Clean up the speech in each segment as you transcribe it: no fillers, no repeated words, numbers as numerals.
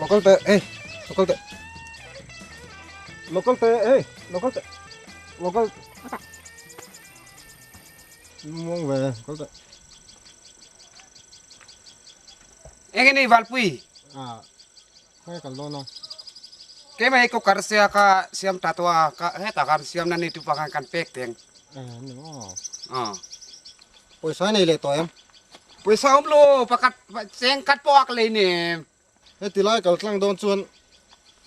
Lo kal teh, hei, lo kal teh. Lo kal teh, hei, lo kal teh. Lo kal. Muang ve, kal teh. Enge nei Valpui? Ah, khawnge kal dawn a? Keimah hi cooker sia ka siam ta tawh a, ka hetah khan siam na ni tu pa khan kan pek teng. Eh, ni maw? Ah. Pawisa nei leh tawh em? Pawisa awm lo, pakhat cheng khat pawh a ka lei nem. Heti lai kal tlang dawn chuan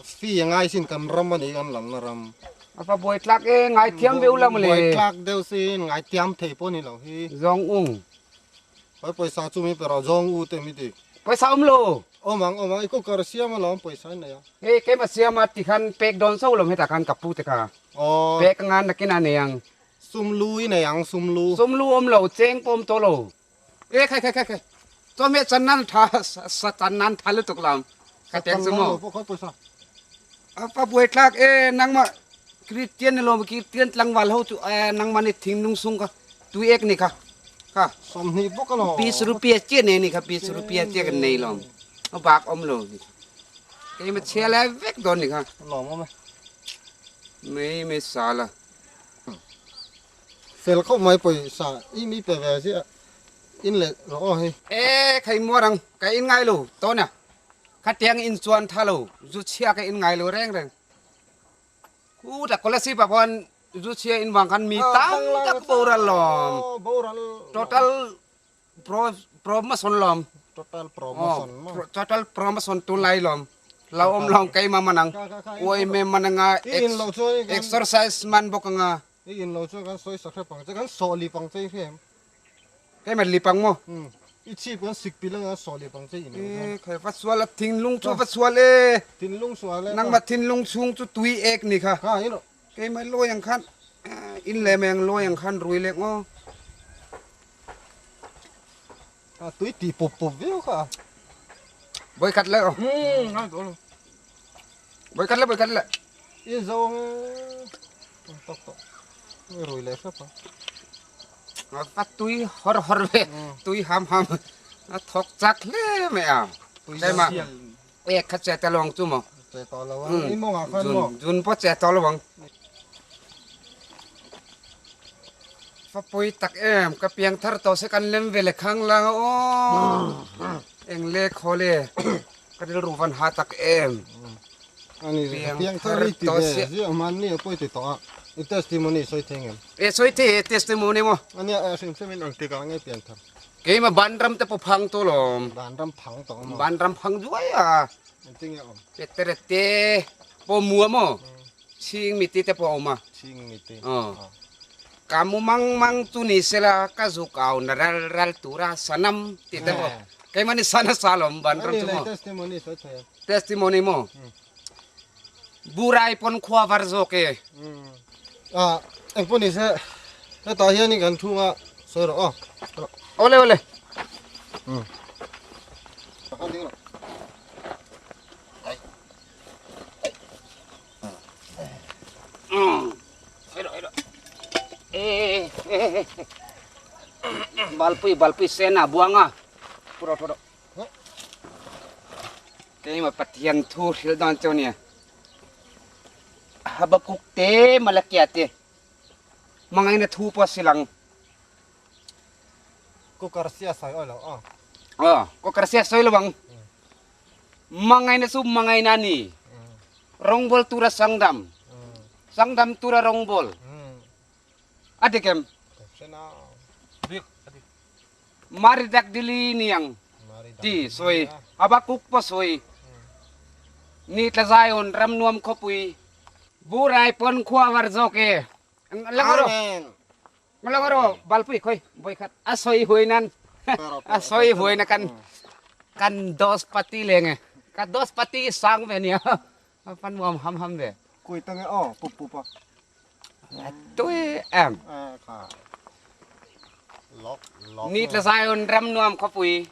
fee a ngai sin kan ram a ni kan lamna ram. A va buai tlak e, ngai thiam ve ula mawle. Buai tlak deuh sin, ngai thiam thei pawh ni lo hi. Zawng ung. Pai pawisa chu min pe rawh zawng u te mi ti. Pawisa awm lo. Awm ang awm ang i cooker siam alawm pawisa in nei a. Hei keimah siam a ti khan pek dawn so lawm hetah khan ka pu te kha. Aw. Pek anga nakin a nei ang. Sum lu i nei ang sum lu. Sum lu awm lo cheng pawh awm tawh lo. E khai khai khai khai chawhmeh chan nan tha sa chan nan tha lutuk lam ka teng chu maw pa buai tlak e nangma Christian ni lom Christian tlangval ho chu nangma ni thing nung sung ka tui ek ni kha kha sawmhnih bawk a lo pis rupia che nei ni kha pis rupia che kan nei lom bak om lo ni kei ma chhe lai vek don ni kha lom om e mei me sala Fel khawp mai pawisa i mi pe ve chiah in leh rawh aw hei. E khai muar ang ka in ngai lo tawn a khatiang in chuan tha lo zu chhia ka in ngai lo reng reng khu ta kolasib ah khuan zu chhia in vang khan mi tam tak boral lawm total promotion lawm total promotion total promotion tu lai lawm lo awm lawng keima man ang uai me man anga exercise man bawk anga I in lo chuan kan sawi sak hrep ang che, kan sawh lip ang che i hria em? Keimah lip ang maw? Umm, i chhip kan sik pilh anga sawh lip ang che i in lo chuan. E khai va sual a, thinlung chu va sual e. Thinlung sual e. Nangmah thinlung chhung chu tui ek ni kha. Kha in rawh. Keimah lawi ang khan, in leh mai ang lawi ang khan rui leh ngaw. A tui ti pup pup viau kha a. Vawi khat leh aw. Vawi khat leh vawi khat leh. I zawng e tawk tawk i rui leh hrep a. A tui hawr hawr ve tui ham ham a thawk chak hle mai a. Keimah ek kha che ta lo ang chu maw. Che tawh lo ang i mawngah khan maw. Zun pawh che tawh lo ang. Fapui tak em ka piang thar tawh se kan lem ve leh khang lang a aw eng le khaw le ka rilru van ha tak em ani piang thar i ti ve ziah hmanni a pawi ti tawh a i testimony sawi thei ngem e sawi thei e testimony maw ania a hrim hrim in ang tikah nge pian thar keima banram te pawh phang tawh lawm banram phang tawh maw banram phang duai a engtin nge awm peterete pawh mua maw Chhing miti te pawh a awm a. Chhing miti. Aw. Ka mu mang mang chu ni sela ka zuk au na ral ral tura sanam tih te pawh keimahni sa nasa lo awm ban ram chu maw. Testimony sawi thei a. Testimony maw. Burai pawn khua var zawk e. Ah engpawh ni se hetah hianin kan thunga sawi rawh aw. Awle awle. Balpui balpui sena buanga puro puro keima Pathian thu hril dawn cheu nia Habakuk te Malakia te mangaina thu pawh silang Cooker sia sawi awi lo aw aw cooker sia sawi lo ang Mangaina chu mangaina ni. Rawngbawl tura sangdam. Sangdam tura rawngbawl. A dik em? Mari dak dili niang ti sawi. Habakuk pawh sawi. Ni tla Zion ram nuam khawpui. Burai pawn khua var zawk e. Langaro. Langaro balpui khoi voi khat a sawi huai nan a sawi huai na kan kan dos pati le nge ka dos pati sang ve nia pan muam ham ham ve kui tang e o pup pup a tui em kha lok lok ni tla zion ram nuam khawpui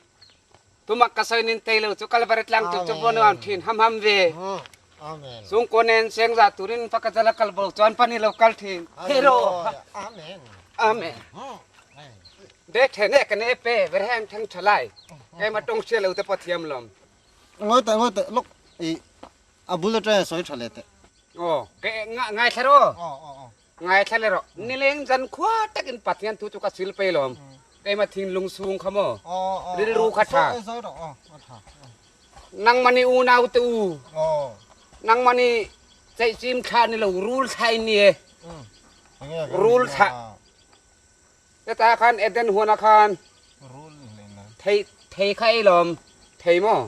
tumak ka sawi nin tei lo chu kalvari tlang tu chu nuam thin ham ham ve Amen. Sung konen seng za turin pakajala kalbo chuan pani lo kal thin. Hero. Amen. Amen. De thene kan e pe verhem thang thalai. Kai ma tong sia lo te pathiam lom. Ngoi ta ngoi ta lok. I a bul atanga sawi tha leh teh. Aw, ka ngaithla rawh. Ngaithla leh rawh. Nileng zan khua takin Pathian thu chu ka sil pei lawm. Keimah thinlung sung kha maw? Rilru kha tha. Nangmahni unau te u. Nangmahni ceihcim thla ni lo rul thla in ni e. Rul thla. Tata khan Eden huan ah khan thei thei kha ei lawm. Thei maw?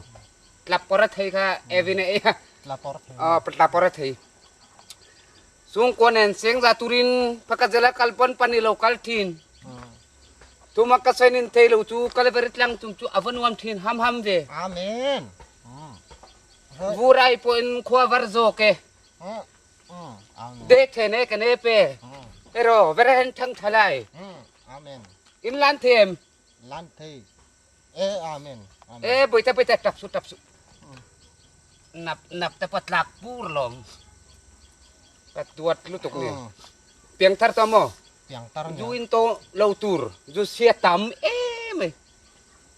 Tlapawr a thei kha Evin a ei a. Tlapawr a thei. Chhungkua nen chengza turin pakhat zela kal pawn pan i lo kal thin. Tuma ka sawi nin thei lo chu Kalvari tlang chung chu a va nuam thin ham ham ve. Amen. Vurai pawhin khua var zawk e. De then e ka ne pe. Ero verahen thang thalai. Amen. In lan them. Lan thei. E amen. E boita boita tap su tap su. Nap nap te patlak pur lom. Ka tuat lutuk ni. Piang thar to mo. Piang tar Zu in to lo tur. Zu sia tam e mai.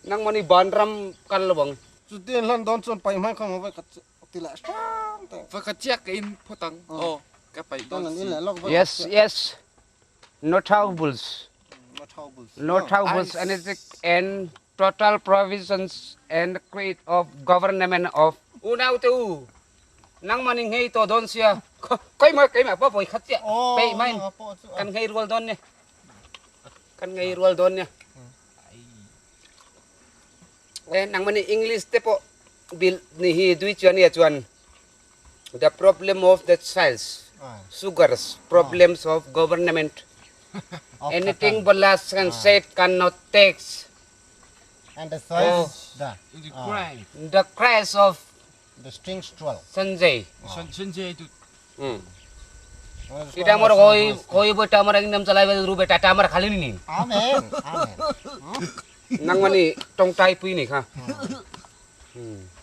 Nang mani ban ram kal lawang. Chu tin hlan don chuan pai mai kham vai ka ti la sang te. Va ka chiak ka in photang. Oh ka pai don si. Yes yes. Notables. Notables and total provisions and create of government of unau te u nangmah nih ngei to don sia keimah keimah pa voi khat cia pei main kan ngei rual don ne kan ngei rual don ne eh nangmah nih English te po bil ni hi dui chuan ya chuan The problem of the child's sugars, problems of government. Anything Balas can say cannot take. And the size, the, The cry. The crash of the strings 12. Sanjay. Sanjay to এটা আমার ওই ওই বইটা আমার একদম চালাইবে রুবে টাটা আমার খালি নি Amen. Amen. Nang mani tong tai pui ni kha.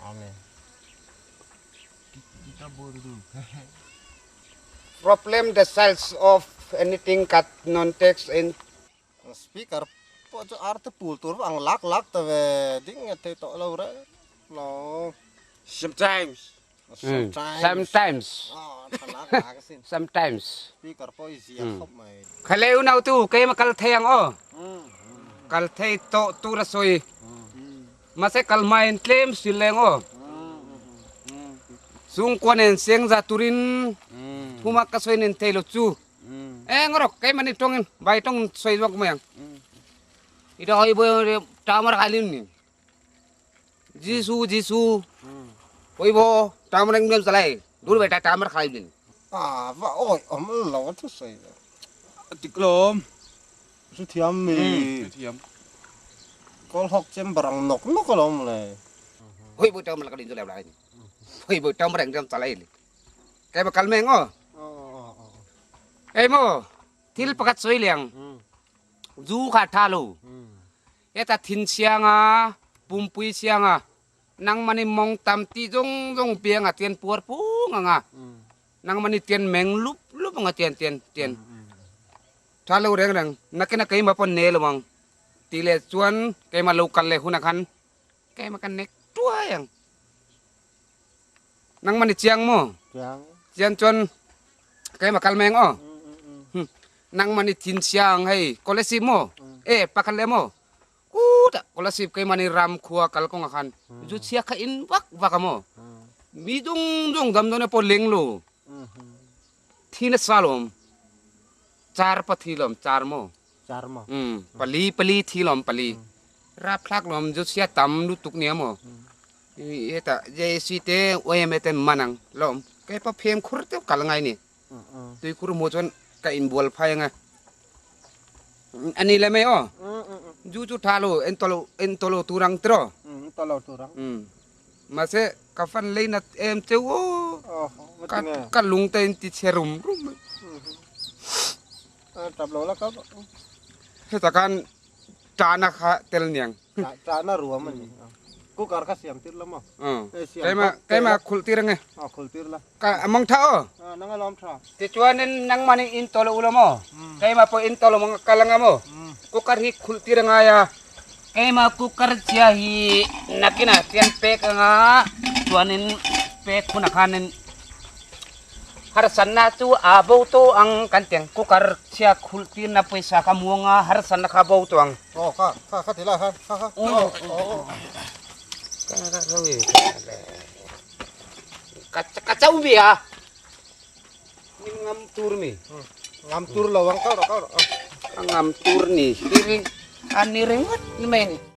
Amen. Problem the size of anything cut non text in Speaker pawh chu ar te pul tur ang lak lak ta ve ding nge thei tawh lo reng lo. Sometimes. Sometimes. Sometimes. Aw tha lak lak asin. Sometimes. Speaker pawh i zia khawp mai. Khalei unau tu keima kal thei ang aw. Kal thei tawh tur a sawi. Mahse kal hmain tlem sil leng aw. Chungkua nen sengza turin thuma ka sawi nen thei lo chu. Eng rawk keimahni tawngin vai tawng sawi zawk mai ang. I ta hoi boi tamar khalin ni. Jisu Jisu hoi bo tamar eng chalai dur beta tamar khai din. A va awi awm lo a thu sawi ve. A tik lawm. Chu thiam mi. Chu thiam. Kawl hawk chamber ang nawk nawk alawm le. Hoi bo tamar ka din chu lai. Hoi bo tamar eng chalai li. Kai ba kal meng aw. Ei maw thil pakhat sawi liang. Zu kha tha lo. Heta thin sianga pumpui sianga nangmani mawng tam ti zawng zawng pianga tian puar pung anga nangmani tian meng lup lup anga tian tian tian tha lo reng reng nakina keima pawn ne lo ang ti leh chuan keima lo kal leh hunah khan keima ka nek tuai ang. Nangmani chiang maw? Chian chuan keimah kal meng aw. Nangmani thin chiang hei scholarship maw? E pakhat leh maw? Kutah scholarship keimahni ram khua kal kawngah khan zu chhia kha in vak vak a maw? Mi dung dung damdawi pawh leng lo. Thi nasa lawm. Char pathi lawm char maw? Char maw? Pali pali thi lawm pali. Rapthlak lawm zu chhia tam lutuk nia maw? Hetah JAC te YMA te man ang la awm. Kei pawh phem khur deuh kal ngai ni. Tui khur hmuh chuan ka inbual phai anga. A ni le mai aw. Zu chu tha lo en tawh lo en tawh lo tur ang tiraw. Tawh lo tur ang. Mahse ka fan lei nat em cheu aw. Ka lung te in ti chhe rum rum mai. Tap lo la ka. Hetah khan Ṭahna kha tel niang. Ṭahna ruam a ni. Cooker kha siam tir la maw? Keimah keimah khulh tir ange. Aw khulh tir la. Ka amang tha aw. Nang a lawm tha. Tichuanin nangmah nih in tawh lo u la maw? Keimah pawh in tawh lo mang kal anga maw? Cooker hi khulh tir angai a. Keimah cooker chia hi nakinah tian pek anga chuanin. pek hunah khanin harsatna chu a bo tawh ang kan ti ang cooker chhia khulh tirna pawisa kha muang a harsatna kha a bo tawh ang. Aw kha kha kha ti lai khan kha kha aw aw Ka ka chauh mi a min ngam tur mi. Ngam tur lo ang kal rawh kal rawh. Ka ngam tur ni hi a ni ringawt mai a ni.